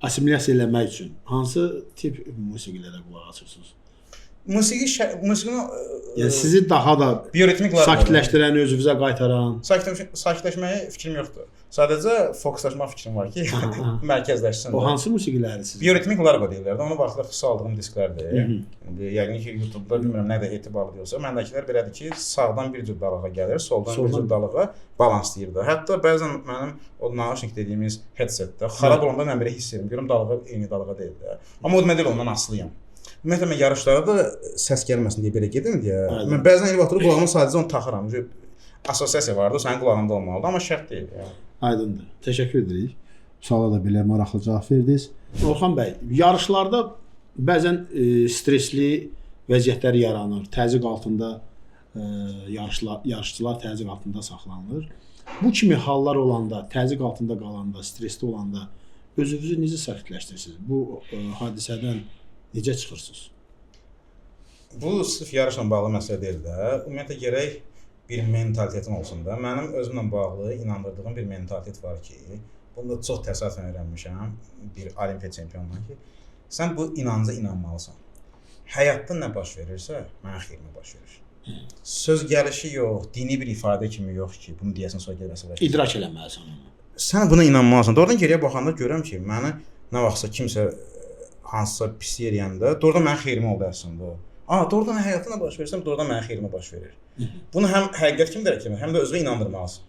Speaker 1: assimilyasiya eləmək üçün hansı tip musiqilərə qulaq açırsınız?
Speaker 2: Musiqini
Speaker 1: yəni sizi daha da
Speaker 2: bioritmik
Speaker 1: sakitləşdirən, özünüzə qaytaran.
Speaker 2: Sakitləşməyə fikrim yoxdur. Sadəcə fokuslaşmaq fikrim var ki, mərkəzləşsin.
Speaker 1: O hansı musiqiləri siz?
Speaker 2: Bioritmik larva deyirlər də, onu vaxtlar xüsusi aldığım disklərdir. İndi yəqin ki, YouTube-da bilmirəm nə qədər etibarlı yoxsa, məndəkilər belədir ki, sağdan bir cür dalğa gəlir, soldan bir cür dalğa balanslayır da. Hətta bəzən mənim o nauşnik dediyimiz headsetdə xarab olanda mən belə hiss edirəm, görürəm dalğa eyni dalğa deyil də. Amma o demək deyil, ondan asılıyam. Ümumiyyətlə mən yarışlarda da səs gəlməsin deyə belə gedirəm deyə. Mən bəzən elə vaxtda qulağıma sadəcə onu taxıram. Assosiasiya vardı, sənin qulağında olmalıdır, amma şərt deyil. Yəni.
Speaker 1: Aydındır. Təşəkkür edirik. Suala da belə maraqlı cavab verdiniz. Orxan bəy, yarışlarda bəzən stresli vəziyyətlər yaranır. Təzyiq altında yarışçılar təzyiq altında saxlanılır. Bu kimi hallar olanda, təzyiq altında qalanda, stresli olanda özünüzü necə sakitləşdirirsiniz? Bu hadisədən necə çıxırsınız?
Speaker 2: Bu sırf yarışla bağlı məsələ deyil də. Ümumiyyətlə gərək bir mentalitetin olsun da. Mənim özümlə bağlı inandırdığım bir mentalitet var ki, bunu da çox təsadüfən öyrənmişəm bir olimpiya çempionundan ki, sən bu inanca inanmalısan. Həyatda nə baş verirsə, mənə xeyrimə baş verir. Söz gəlişi yox, dini bir ifadə kimi yox ki, bunu deyəsən sonra gəlməsə baş verir.
Speaker 1: İdrak eləməlisən onu.
Speaker 2: Sən buna inanmalısan. Doğrudan geriyə baxanda görürəm ki, məni nə vaxtsa kimsə hansısa pis eləyəndə, doğrudan mənim xeyrimə oldu əslində o. Doğrudan həyatda nə baş verirsə, doğrudan mənim xeyrimə baş verir. Bunu həm həqiqət kimi dərk etmək, həm də özünə inandırmalısan.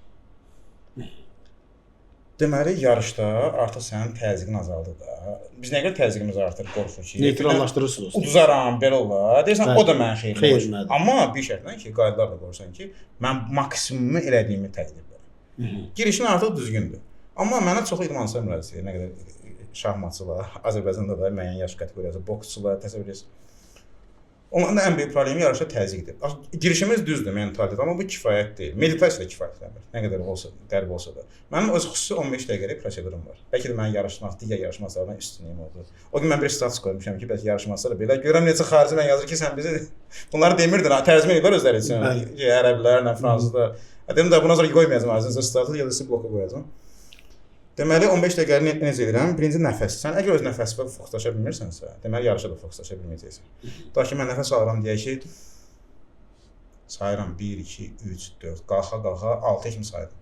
Speaker 2: Deməli, yarışda artıq sənin təzyiqin azaldı da. Biz nə qədər təzyiqimiz artır, qorxur ki,
Speaker 1: neytrallaşdırırsınız.
Speaker 2: Uduzaram, belə olar. Deyirsən, o da mənim xeyrimə. Amma bir şərtlə ki, qaydalar da qorsan ki, mən maksimumu elədiyimi təqdir edirəm. Girişin artıq düzgündür. Amma mənə çoxlu idmançılar müraciət edir. Nə qədər şahmatçılar, Azərbaycanda da müəyyən yaş kateqoriyası, boksçular, təsəvvür edirsiniz. Onların da ən böyük problemi yarışda təzyiqdir. Girişimiz düzdür, mentalitet, amma bu kifayət deyil. Meditasiya da kifayət eləmir, nə qədər olsa, qərib olsa da. Mənim öz xüsusi 15 dəqiqəlik prosedurum var. Bəlkə də mənim yarışmaq, digər yarışmaçılardan üstünlüyüm oldu. O gün mən bir status qoymuşam ki, bəlkə yarışmaçılar belə. Görürəm necə xarici mən yazır ki, sən bizi bunları demirdin, tərcümə ediblər özləri üçün. Ki, ərəblərlə, fransızlar. Dedim də bundan sonra qoymayacağam ağzınıza status ya da sizi bloka qoyacağam. Deməli 15 dəqiqəni necə edirəm? Birinci nəfəs. Sən əgər öz nəfəsinə fokuslaşa bilmirsənsə, deməli yarışa da fokuslaşa bilməyəcəksən. Tutaq ki, mən nəfəs alıram deyək ki, sayıram 1 2 3 4, qalxa-qalxa 6 kimi saydım.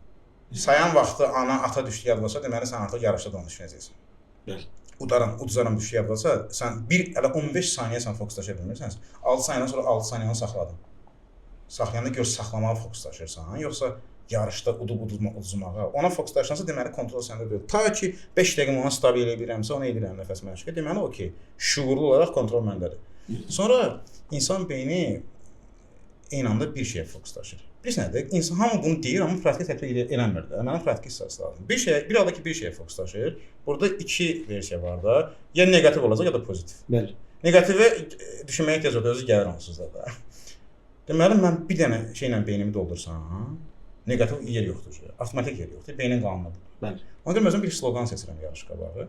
Speaker 2: Sayan vaxtı ana ata düşdü yadlasa, deməli sən artıq yarışda da onu düşünəcəksən.
Speaker 1: Bəli.
Speaker 2: Udaram, uduzaram düşdü yadlasa, sən bir hələ 15 saniyə sən fokuslaşa bilmirsənsə, 6 saniyədən sonra 6 saniyəni saxladın. Saxlayanda gör saxlamağa fokuslaşırsan, yoxsa yarışda udub uduzmağa. Ona fokuslaşansa deməli kontrol səndə deyil. Ta ki 5 dəqiqə ona stabil eləyə bilirəmsə, onu edirəm nəfəs məşqi. Deməli o ki, şuurlu olaraq kontrol məndədir. Sonra insan beyni eyni anda bir şeyə fokuslaşır. Bilirsən nədir? İnsan hamı bunu deyir, amma pratik tətbiq eləmir də. Mənə pratik hissəsi lazım. Bir şeyə, bir halda ki bir şeyə fokuslaşır. Burada iki versiya var da. Ya neqativ olacaq ya da pozitiv.
Speaker 1: Bəli.
Speaker 2: Neqativə düşünməyə ehtiyac yoxdur, özü gəlir onsuz da. Deməli mən bir dənə şeylə beynimi doldursam, neqativ yer yoxdur. Avtomatik yer yoxdur. Beynin qanunudur.
Speaker 1: Bəli.
Speaker 2: Ona görə özüm bir sloqan seçirəm yarış qabağı.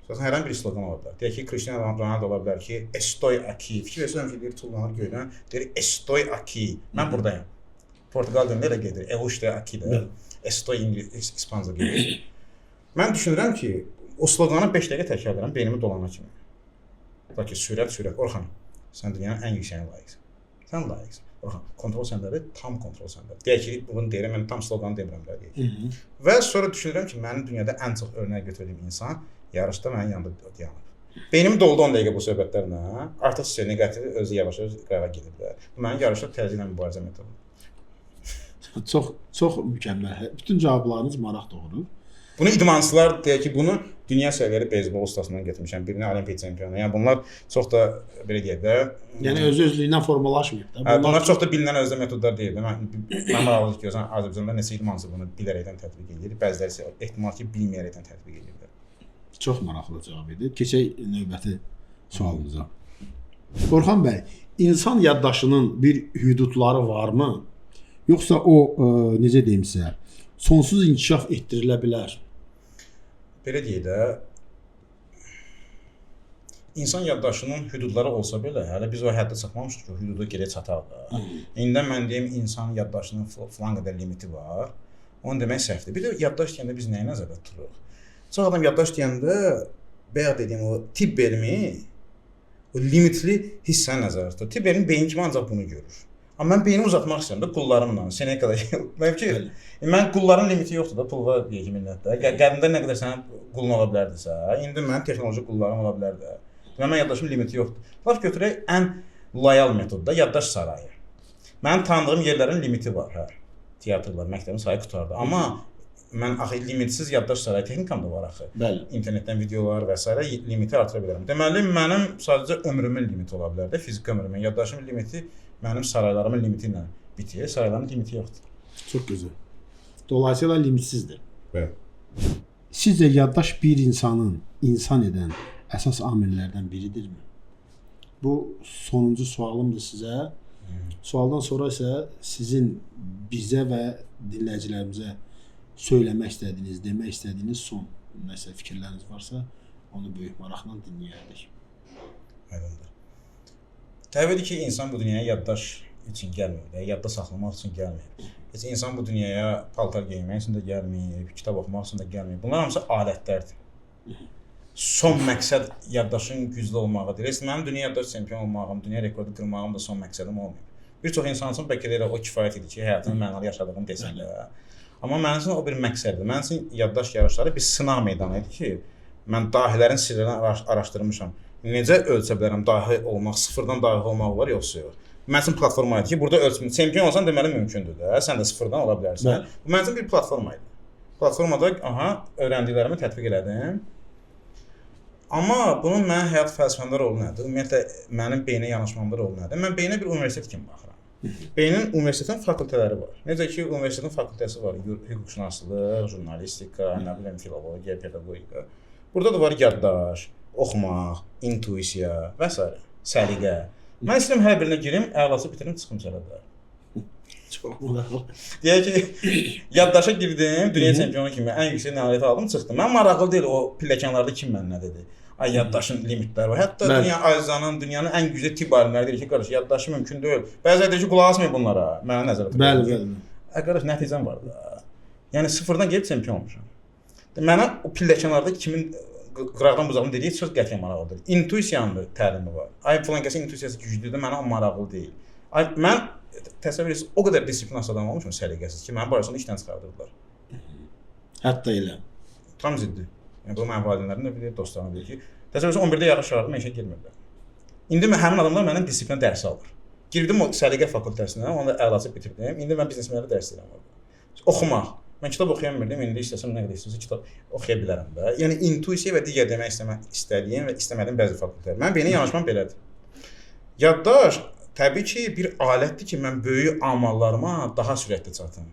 Speaker 2: Məsələn, hər an bir sloqan ola bilər. Deyək ki, Cristiano Ronaldo ola bilər ki, Estoy aquí. Fikir verirsən ki, deyir tullanır göydən, deyir Estoy aquí. Mən buradayam. Portuqal dilində elə gedir. Eu estou aqui də. Estoy ingilis, ispanca gedir. Mən düşünürəm ki, o sloqanı 5 dəqiqə təkrarlayıram beynimi dolana kimi. Ta ki, sürət, sürət. Orxan, sən dünyanın ən yüksəyinə layiqsən. Sən layiqsən. Orxan, kontrol səndədir, tam kontrol səndədir. Deyək ki, bunu deyirəm, mən tam sloqanı demirəm də, deyək ki. Və sonra düşünürəm ki, mənim dünyada ən çox örnək götürdüyüm insan yarışda mənim yanımda dayanıb. Beynim doldu 10 dəqiqə bu söhbətlərlə. Artıq sizə neqativi özü yavaş-yavaş qırağa gedir də. Bu mənim yarışda təzyiqlə mübarizə metodu.
Speaker 1: Çox çox mükəmməl. Bütün cavablarınız maraq doğurur.
Speaker 2: Bunu idmançılar deyək ki, bunu Dünya səviyyəli beyzbol ustasından getmişəm, birini olimpiya çempionu. Yəni bunlar çox da belə deyək də,
Speaker 1: Yəni öz-özlüyündən formalaşmayıb da.
Speaker 2: Bunlar, bunlar çox da bilinən özdə metodlar deyil. Mən maraqlıdır ki, görsən Azərbaycanda neçə idmançı bunu bilərəkdən tətbiq edir, bəziləri isə ehtimal ki, bilməyərəkdən tətbiq edirlər.
Speaker 1: Çox maraqlı cavab idi. Keçək növbəti sualımıza. Orxan bəy, insan yaddaşının bir hüdudları varmı? Yoxsa o necə deyim sizə, sonsuz inkişaf etdirilə bilər?
Speaker 2: Belə deyək də, insan yaddaşının hüdudları olsa belə, hələ biz o həddə çatmamışıq ki, o hüduda geriyə çataq da. İndi mən deyim insan yaddaşının filan qədər limiti var. Onu demək səhvdir. Bir də yaddaş deyəndə biz nəyi nəzərdə tuturuq? Çox adam yaddaş deyəndə bayaq dediyim o tibb elmi, o limitli hissəni nəzərdə tutur. Tibb elmi beyin kimi ancaq bunu görür. Amma mən beynimi uzatmaq istəyirəm də qullarımla, Senekada. Mən ki, mən qulların limiti yoxdur da, pul var deyək ki, millətdə. Qədimdə nə qədər sənin qulun ola bilərdisə, indi mənim texnoloji qullarım ola bilər də. Demək, mən yaddaşım limiti yoxdur. Laf götürək ən loyal metodda yaddaş sarayı. Mənim tanıdığım yerlərin limiti var, hə. Teatrlar, məktəbin sayı qurtardı. Amma mən axı limitsiz yaddaş sarayı texnikam da var axı.
Speaker 1: Bəli.
Speaker 2: İnternetdən videolar və s. limiti artıra bilərəm. Deməli, mənim sadəcə ömrümün limiti ola bilər də, fiziki ömrümün, yaddaşımın limiti mənim saraylarımın limiti ilə bitir. Sarayların limiti yoxdur.
Speaker 1: Çox gözəl. Dolayısıyla limitsizdir.
Speaker 2: Bəli.
Speaker 1: Sizcə yaddaş bir insanın insan edən əsas amillərdən biridirmi? Bu sonuncu sualımdır sizə. Sualdan sonra isə sizin bizə və dinləyicilərimizə söyləmək istədiyiniz, demək istədiyiniz son nəsə fikirləriniz varsa, onu böyük maraqla dinləyərdik.
Speaker 2: Aydındır. Təbii ki, insan bu dünyaya yaddaş üçün gəlməyib, də, yadda saxlamaq üçün gəlməyib. Heç insan bu dünyaya paltar geyinmək üçün də gəlməyib, kitab oxumaq üçün də gəlməyib. Bunlar hamısı alətlərdir. Son məqsəd yaddaşın güclü olmağıdır. Heç mənim dünya yaddaş çempion olmağım, dünya rekordu qırmağım da son məqsədim olmayıb. Bir çox insan üçün bəlkə də elə o kifayət idi ki, həyatını mənalı yaşadığını desin də. Amma mənim üçün o bir məqsəddir. Mənim üçün yaddaş yarışları bir sınaq meydanı idi ki, mən dahilərin sirlərini araşdırmışam. Necə ölçə bilərəm dahi olmaq, sıfırdan dahi olmaq olar yoxsa yox? Mənim üçün platforma idi ki, burada ölçüm, çempion olsan deməli mümkündür də, sən də sıfırdan ola bilərsən.
Speaker 1: Bəli.
Speaker 2: Bu mənim üçün bir platforma idi. Platformada aha, öyrəndiklərimi tətbiq elədim. Amma bunun mənim həyat fəlsəfəmdə rolu nədir? Ümumiyyətlə mənim beynə yanaşmamda rolu nədir? Mən beynə bir universitet kimi baxıram. Beynin universitetin fakültələri var. Necə ki, universitetin fakültəsi var. Hüquqşünaslıq, jurnalistika, nə bilim, filologiya, pedaqogika. Burada da var yaddaş, oxumaq, intuisiya və s. səliqə. Mən istəyirəm hər birinə girim, əlaçı bitirim, çıxım çələdə.
Speaker 1: Çox maraqlı.
Speaker 2: Deyək ki, yaddaşa girdim, dünya çempionu kimi ən yüksək nailiyyət aldım, çıxdım. Mən maraqlı deyil o pilləkənlərdə kim mənə nə dedi. Ay yaddaşın limitləri var. Hətta
Speaker 1: Bəli.
Speaker 2: dünya Ayzanın, dünyanın ən güclü tibb alimləri deyir ki, qardaş, yaddaşı mümkün deyil. Bəziləri deyir ki, qulaq asmayın bunlara. Mənə nəzərdə tutur.
Speaker 1: Bəli, bəli.
Speaker 2: Ay qardaş, nəticəm var da. Yəni sıfırdan gəlib çempion olmuşam. Mənə o pilləkənlərdə kimin qıraqdan buzağın dediyi söz qətiyyən maraqlı deyil. İntuisiyanın da təlimi var. Ay filan kəsin intuisiyası güclüdür, mənə o maraqlı deyil. Ay mən təsəvvür edirsiniz, o qədər disiplinasız adam olmuşam səliqəsiz ki, məni barəsində işdən çıxardırdılar.
Speaker 1: Hətta elə.
Speaker 2: Tam ziddi. Yəni bunu mənim valideynlərim də bilir, dostlarım da bilir ki, təsəvvür edirsiniz 11-də yağış yağırdı, mən işə girmirdim. İndi mən həmin adamlar məndən disiplin dərsi alır. Girdim o səliqə fakültəsinə, onu da əlaçı bitirdim. İndi mən biznesmenlərə dərs deyirəm orada. Oxumaq. Mən kitab oxuya bilmirdim, indi istəsəm nə qədər istəsəm kitab oxuya bilərəm də. Yəni intuisiya və digər demək istədiyim və istəmədiyim bəzi fakültələr. Mənim beynə yanaşmam belədir. Yaddaş təbii ki, bir alətdir ki, mən böyük amallarıma daha sürətli çatım.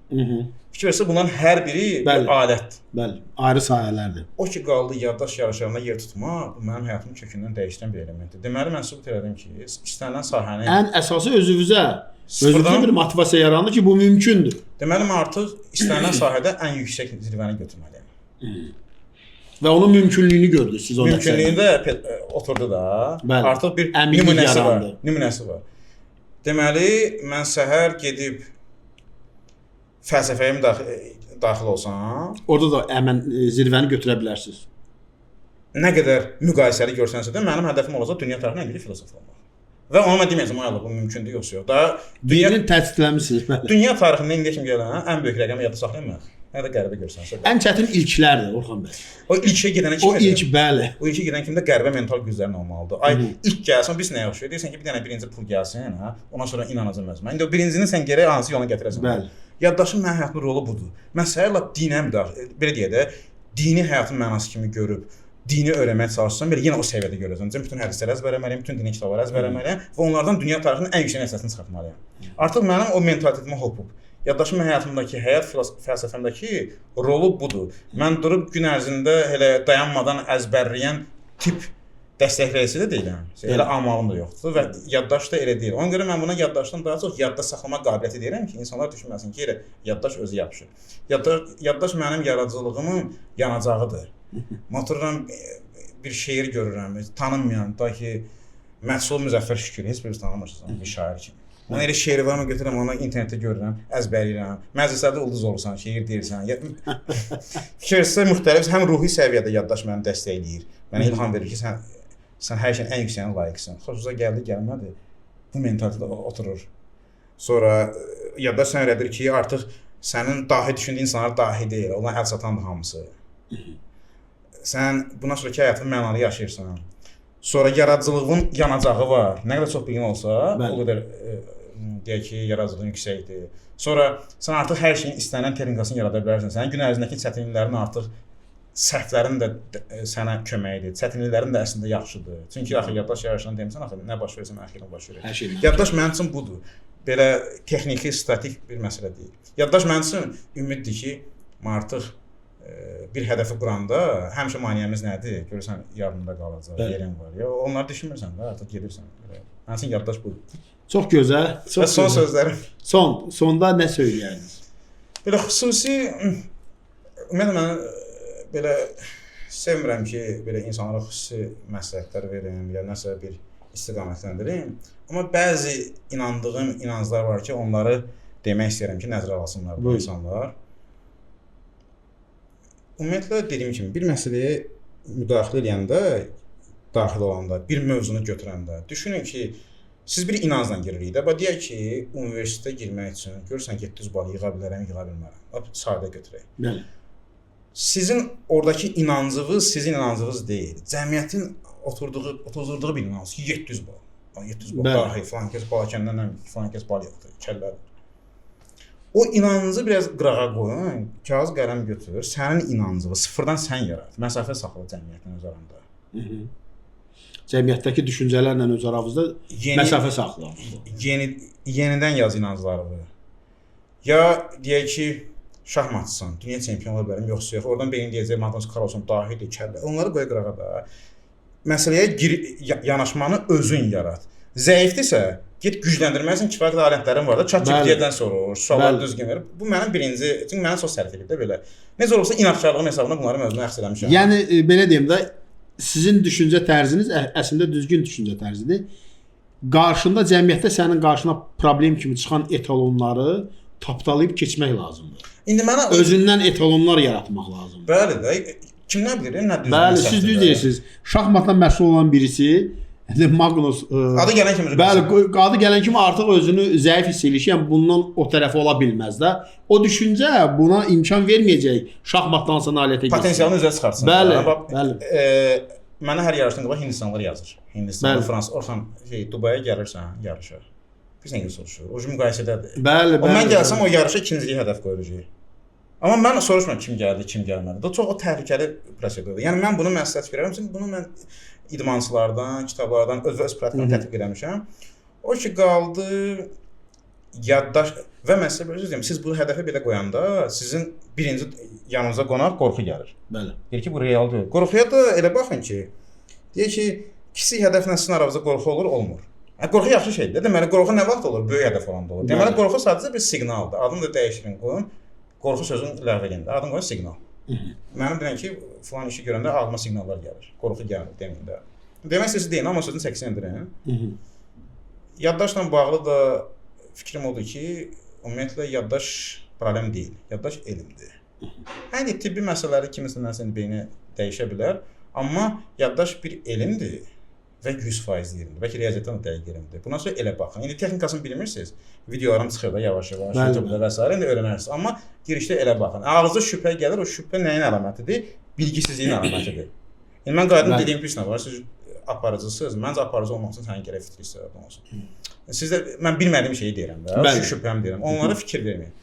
Speaker 2: Fikir versə bunların hər biri
Speaker 1: Bəli.
Speaker 2: bir alətdir.
Speaker 1: Bəli, ayrı sahələrdir.
Speaker 2: O ki qaldı yaddaş yarışlarında yer tutmaq, bu mənim həyatımı kökündən dəyişdirən bir elementdir. Deməli mən sübut elədim ki, istənilən sahəni
Speaker 1: Ən əsası özünüzə, özünüzə
Speaker 2: sıfırdan
Speaker 1: bir motivasiya yarandı ki, bu mümkündür.
Speaker 2: deməli mən artıq istənilən sahədə ən yüksək zirvəni götürməliyəm.
Speaker 1: Və onun mümkünlüyünü gördünüz siz o nəticədə.
Speaker 2: Mümkünlüyü də oturdu da.
Speaker 1: Bəli.
Speaker 2: Artıq bir
Speaker 1: Əminlik
Speaker 2: nümunəsi var.
Speaker 1: yarandı.
Speaker 2: Nümunəsi var. Deməli mən səhər gedib fəlsəfəyə daxil olsam,
Speaker 1: Orada da həmən zirvəni götürə bilərsiniz.
Speaker 2: nə qədər müqayisəli görsənsə də mənim hədəfim olacaq dünya tarixinin ən güclü filosofu olmaq. Və ona mən deməyəcəm, ay Allah, bu mümkündür yoxsa yox. Daha dünya
Speaker 1: Birini təsdiqləmisiniz, bəli.
Speaker 2: dünya tarixində indiyə kimi gələn ən böyük rəqəmi yadda saxlayın mən. Nə qədər qəribə görsənsə də.
Speaker 1: Ən çətin ilklərdir Orxan bəy.
Speaker 2: O ilkə gedənə
Speaker 1: O
Speaker 2: kimi.
Speaker 1: ilk, bəli.
Speaker 2: O ilkə gedən kimi də qəribə mental güclərin olmalıdır. Ay ilk gəlsin, biz nəyə oxşayır? Deyirsən ki, bir dənə birinci pul gəlsin, hə? Ondan sonra inanacam özümə. İndi o birincini sən gərək hansı yola gətirəsən.
Speaker 1: Bəli.
Speaker 2: Yaddaşın mənim həyatımın rolu budur. Mən səhər lap dinə müdaxilə, belə deyək də, dini həyatın mənası kimi görüb dini öyrənməyə çalışsam belə yenə o səviyyədə görəcəm. Bütün hədisləri əzbərləməliyəm, bütün dini kitabları əzbərləməliyəm və onlardan dünya tarixinin ən yüksək nəticəsini çıxartmalıyam. Artıq mənim o mentalitetimə hopub. Yaddaşım həyatımdakı, həyat fəlsəfəmdəki rolu budur. Mən durub gün ərzində elə dayanmadan əzbərləyən tip dəstəkləyicisi də deyiləm. Elə amalım da yoxdur və yaddaş da elə deyil. Ona görə mən buna yaddaşdan daha çox yadda saxlama qabiliyyəti deyirəm ki, insanlar düşünməsin ki, elə yaddaş özü yapışır. Yaddaş mənim yaradıcılığımın yanacağıdır. Otururam bir şeir görürəm, tanınmayan, ta ki Məhsul Müzəffər Şükür, heç biriniz tanımırsınız bir şair kimi. Ona elə şeiri var, mən götürürəm, onu internetdə görürəm, əzbərləyirəm. Məclislərdə ulduz olursan, şeir deyirsən. Fikirsə müxtəlif, həm ruhi səviyyədə yaddaş məni dəstəkləyir. Mənə ilham verir ki, sən hər şeyin ən yüksəyinə layiqsən. Xoşunuza gəldi, gəlmədi. Bu mentalitetə oturur. Sonra yaddaş sənə öyrədir ki, artıq sənin dahi düşündüyün insanlar dahi deyil, onlar əl satandır hamısı. Sən bundan sonraki həyatını mənalı yaşayırsan. Sonra yaradıcılığın yanacağı var. Nə qədər çox bilgin olsa, bəli, o qədər deyək ki, yaradıcılığın yüksəkdir. Sonra sən artıq hər şeyin istənilən texnikasını yarada bilərsən. Sənin gün ərzindəki çətinliklərin artıq səhvlərin də sənə köməkdir. Çətinliklərin də əslində yaxşıdır. Çünki axı yaddaş yarışından demirsən, axı nə baş versə mənim xeyrimə baş verir. Şey yaddaş mənim üçün budur. Belə texniki, statik bir məsələ deyil. Yaddaş mənim üçün ümiddir ki, artıq bir hədəfi quranda həmişə maneəmiz nədir? Görürsən yarımda qalacaq, yerin var. Ya onları düşünmürsən də, artıq gedirsən. Mənim üçün yaddaş budur.
Speaker 1: Çox gözəl. Çox və
Speaker 2: son gözəl. Sözlərim.
Speaker 1: Sonda nə söyləyərdiniz?
Speaker 2: Belə xüsusi ümumiyyətlə mən belə sevmirəm ki, belə insanlara xüsusi məsləhətlər verim ya nəsə bir istiqamətləndirim. Amma bəzi inandığım inanclar var ki, onları demək istəyirəm ki, nəzərə alsınlar bu insanlar. Ümumiyyətlə dediyim kimi bir məsələyə müdaxilə eləyəndə, daxil olanda, bir mövzunu götürəndə düşünün ki, siz bir inancla giririk də. Bax deyək ki, universitetə girmək üçün görürsən 700 bal yığa bilərəm, yığa bilmərəm. Bax sadə götürək.
Speaker 1: Bəli.
Speaker 2: Sizin oradakı inancınız sizin inancınız deyil. Cəmiyyətin oturdurduğu bir inanc ki, 700 bal. 700 bal dahi falan kəs Balakəndən falan kəs bal yığdı, kəllədir. O inancı biraz qırağa qoyun, kağız qələm götür, sənin inancını sıfırdan sən yarat. Məsafə saxla cəmiyyətlə öz aranda.
Speaker 1: Cəmiyyətdəki düşüncələrlə öz aranızda məsafə saxla.
Speaker 2: Yenidən yaz inanclarını. Ya deyək ki, şahmatçısan, dünya çempionu ola bilərəm, yoxsa yox. Oradan beyin deyəcək, Magnus Carlsen dahidir, kəllə. Onları qoy qırağa da. Məsələyə yanaşmanı özün yarat. Zəifdirsə, get gücləndirməlisən, kifayət qədər alətlərin var da, ChatGPT-dən soruş, sualları düzgün ver. Bu mənim birinci, çünki mənə çox sərf edib də belə. Necə olursa inadkarlığım hesabına bunları özümə əxz eləmişəm.
Speaker 1: Yəni belə deyim də, sizin düşüncə tərziniz əslində düzgün düşüncə tərzidir. Qarşında cəmiyyətdə sənin qarşına problem kimi çıxan etalonları tapdalayıb keçmək lazımdır.
Speaker 2: İndi mənə
Speaker 1: özündən etalonlar yaratmaq lazımdır.
Speaker 2: Bəli də, kimlər bilir nə düzdür?
Speaker 1: Bəli, siz düz deyirsiniz. Şahmatla məşğul olan birisi Magnus
Speaker 2: adı gələn kimi,
Speaker 1: bəli, adı gələn kimi artıq özünü zəif hiss eləyir ki, yəni bundan o tərəfə ola bilməz də. O düşüncə buna imkan verməyəcək şahmatdansa nailiyyətə getsin.
Speaker 2: Potensialını üzə çıxartsın.
Speaker 1: Bəli, bəli.
Speaker 2: Mənə hər yarışdan qabaq Hindistanlılar yazır. Hindistan, Fransa, Orxan, Dubaya gəlirsən yarışa. Bir sən soruşur. O müqayisədədir.
Speaker 1: Bəli, bəli.
Speaker 2: Mən gəlsəm o yarışa ikinciliyi hədəf qoyuruq. Amma mən soruşmuram kim gəldi, kim gəlmədi. Bu çox o təhlükəli prosedurdur. Yəni mən bunu məsləhət görürəm. Çünki bunu mən idmançılardan, kitablardan öz praktikamı tətbiq eləmişəm. O ki qaldı yaddaş və mən sizə bir söz deyim, siz bu hədəfi belə qoyanda sizin birinci yanınıza qonaq qorxu gəlir.
Speaker 1: Bəli.
Speaker 2: Deyir ki, bu real deyil. Qorxuya da elə baxın ki, deyir ki, kiçik hədəflə sizin aranızda qorxu olur, olmur. Yəni, qorxu yaxşı şeydir. Deməli, qorxu nə vaxt olur? Böyük hədəf olanda olur. Deməli, qorxu sadəcə bir siqnaldır. Adını da dəyişdirin, qoyun. Qorxu sözünü ləğv edin. Adını qoyun siqnal. Mənim deyən ki, filan işi görəndə ağlıma siqnallar gəlir. Qorxu gəlir deməyin də. Demək istəyirsiz deyin, amma sözünü çəksin endirin. Yaddaşla bağlı da fikrim odur ki, ümumiyyətlə yaddaş problem deyil. Yaddaş elmdir. Yəni tibbi məsələləri kiminsə nəsə beyni dəyişə bilər, amma yaddaş bir elmdir və 100% elmdir. Bəlkə riyaziyyatdan da dəqiq elmdir. Bundan sonra elə baxın. İndi texnikasını bilmirsiniz. Videolarım çıxır da yavaş-yavaş YouTube-da və s. İndi öyrənərsiniz. Amma girişdə elə baxın. Ağzınıza şübhə gəlir, o şübhə nəyin əlamətidir? Bilgisizliyin əlamətidir. İndi mən qayıdım dediyim bir nə var? Siz aparıcısınız. Məncə aparıcı olmaq üçün sənin gərək fitri istedadın olsun. Sizdə mən bilmədiyim şeyi deyirəm də,
Speaker 1: Bəli.
Speaker 2: şübhəm deyirəm. Onlara fikir verməyin.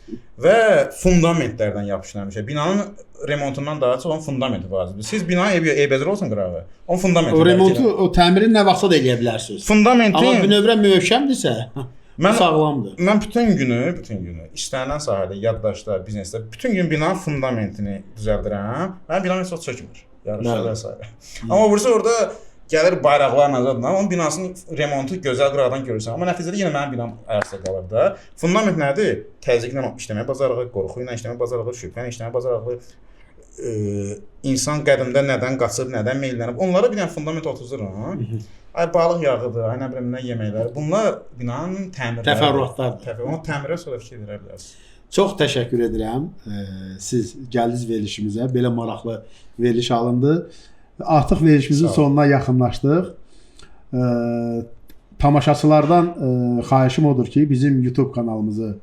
Speaker 2: Və fundamentlərdən yapışın həmişə. Binanın remontundan daha çox onun fundamenti vacibdir. Siz bina eybəcər olsun qırağı. Onun fundamenti.
Speaker 1: O remontu, o təmiri nə vaxtsa da eləyə bilərsiniz.
Speaker 2: Fundamenti
Speaker 1: Amma bünövrə möhkəmdirsə,
Speaker 2: Mən-
Speaker 1: sağlamdır.
Speaker 2: Mən bütün günü istənilən sahədə, yaddaşda, biznesdə bütün gün binanın fundamentini düzəldirəm. Mənim binam heç vaxt çökmür. Yarışlar
Speaker 1: Bəli.
Speaker 2: və s. Amma burası orada gəlir bayraqlarla zadla, onun binasının remontu gözəl qıraqdan görürsən. Amma nəticədə yenə mənim binam ayaqda qalır da. Fundament nədir? Təzyiqlə işləməyə bacarığı, qorxu ilə işləməyə bacarığı, şübhə ilə işləməyə bacarığı. İnsan qədimdə nədən qaçıb, nədən meyllənib, onlara bir dənə fundament oturdururam. Ay balıq yağıdır, ay nə bilim nə yeməkləri. Bunlar binanın təmirləri.
Speaker 1: Təfərrüatlardır.
Speaker 2: Onu təmirə sonra fikir verə bilərsiniz.
Speaker 1: Çox təşəkkür edirəm. Siz gəldiniz verilişimizə. Belə maraqlı veriliş alındı. Artıq verilişimizin sonuna yaxınlaşdıq. Tamaşaçılardan xahişim odur ki, bizim YouTube kanalımızı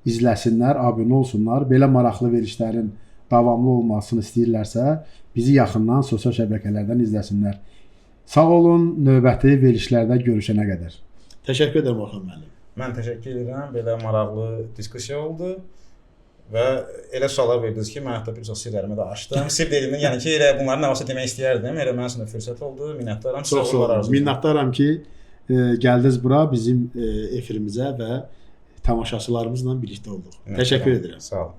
Speaker 1: izləsinlər, abunə olsunlar. Belə maraqlı verilişlərin davamlı olmasını istəyirlərsə, bizi yaxından sosial şəbəkələrdən izləsinlər. Sağ olun, növbəti verilişlərdə görüşənə qədər. Təşəkkür edirəm Orxan müəllim.
Speaker 2: Mən təşəkkür edirəm. Belə maraqlı diskussiya oldu və elə suallar verdiniz ki, mən hətta bir çox sirlərimi də açdım. Sir dediyimdə, yəni ki, elə bunları nə varsa demək istəyərdim. Elə mənim üçün də fürsət oldu. Minnətdaram.
Speaker 1: Çox sağ olun. Minnətdaram ki, gəldiniz bura bizim efirimizə və tamaşaçılarımızla birlikdə olduq. Təşəkkür edirəm.
Speaker 2: Sağ olun.